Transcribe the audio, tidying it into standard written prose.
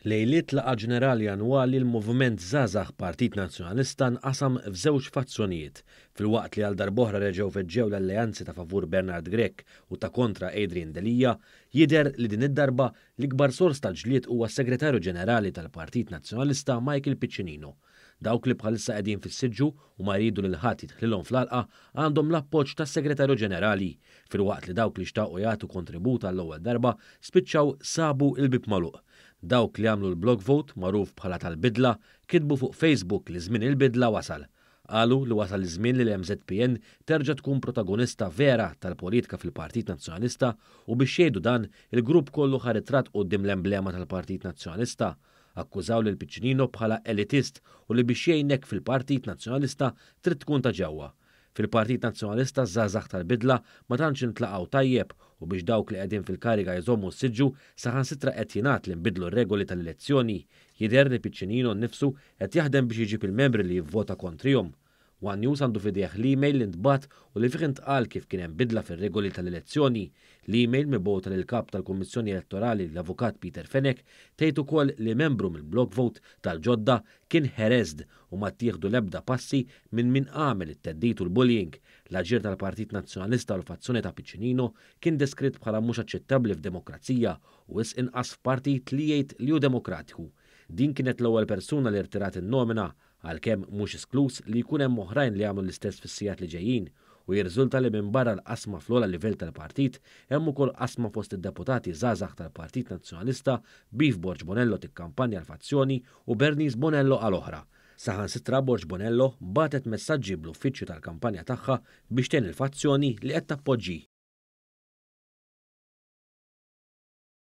Lejliet laqgħa ġenerali annwali l-Moviment Żgħażagħ Partit Nazzjonalista nqasam f'żewġ fazzjonijiet. Filwaqt li għal darb'oħra reġgħu feġġew l-alleanzi ta' favur Bernard Grech u ta' kontra Adrian Delia, jidher li din id-darba l-ikbar sors ta' ġlied huwa s-Segretarju Ġenerali tal-Partit Nazzjonalista Michael Piccinino. Dawk li bħalissa qegħdin fis-siġġu u ma jridu lil ħadd jidħlilhom fl-għalqa għandhom l-appoġġ tas-Segretarju Ġenerali, filwaqt li dawk li xtaqu jagħtu kontribut għall-ewwel darba spiċċaw sabu l-bieb magħluq. Dawk li għamlu l-block vote, magħruf bħala tal-bidla, kitbu fuq Facebook li żmien il-bidla wasal. Qalu li wasal iż-żmien li l-MŻPN terġa' tkun protagonista vera tal-politika fil-Partit Nazzjonalista u biex jgħidu dan, il-grupp kollu ħa ritratt quddiem l-emblema tal-Partit Nazzjonalista. Akkużaw lil Piccinino bħala elitist u li biex jgħinek fil-Partit Nazzjonalista trid tkun ta' ġewwa. Fil-Partit Nazzjonalista ż-żgħażagħ tal-bidla ma tantx intlaqgħu tajjeb u biex dawk li qegħdin fil-kariga jżommu s-siġġu saħansitra qed jingħad li nbidlu r-regoli tal-elezzjoni. Jidher li Piccinino nnifsu qed jaħdem biex iġib il-membri li jivvota kontrihom. One News għandu f'idejh l-email li ntbagħat u li fih intqal kif kien hemm bidla fir-regoli tal-elezzjoni. L-email mibgħuta lill-Kap tal-Kummissjoni Elettorali l-Avukat Peter Fenech tgħid ukoll li membru mill-block vote tal-ġodda kien harassed u ma ttieħdu l-ebda passi minn min għamel it-theddid u l-bullying. L-aġir tal-Partit Nazzjonalista u l-fazzjoni ta' Piccinino kien deskritt bħala mhux aċċettabbli f'demokrazija u wisq inqas f'partit li jgħid li hu demokratiku. Din kienet l-ewwel persuna li rtirat in-nomina għalkemm mhux eskluż li jkun hemm oħrajn li jagħmlu l-istess fis-sigħat li ġejjin u jirriżulta li minbarra l-qasma fl-ogħla livell tal-partit hemm ukoll qasma fost id-deputati żgħażagħ tal-Partit Nazzjonalista b'Yves Borg Bonello tikkampanja għal fazzjoni u Bernice Bonello għal oħra. Saħansitra Borg Bonello bagħtet messaġġi bl-uffiċċju tal-kampanja tagħha biex tgħin il-fazzjoni li qed tappoġġi.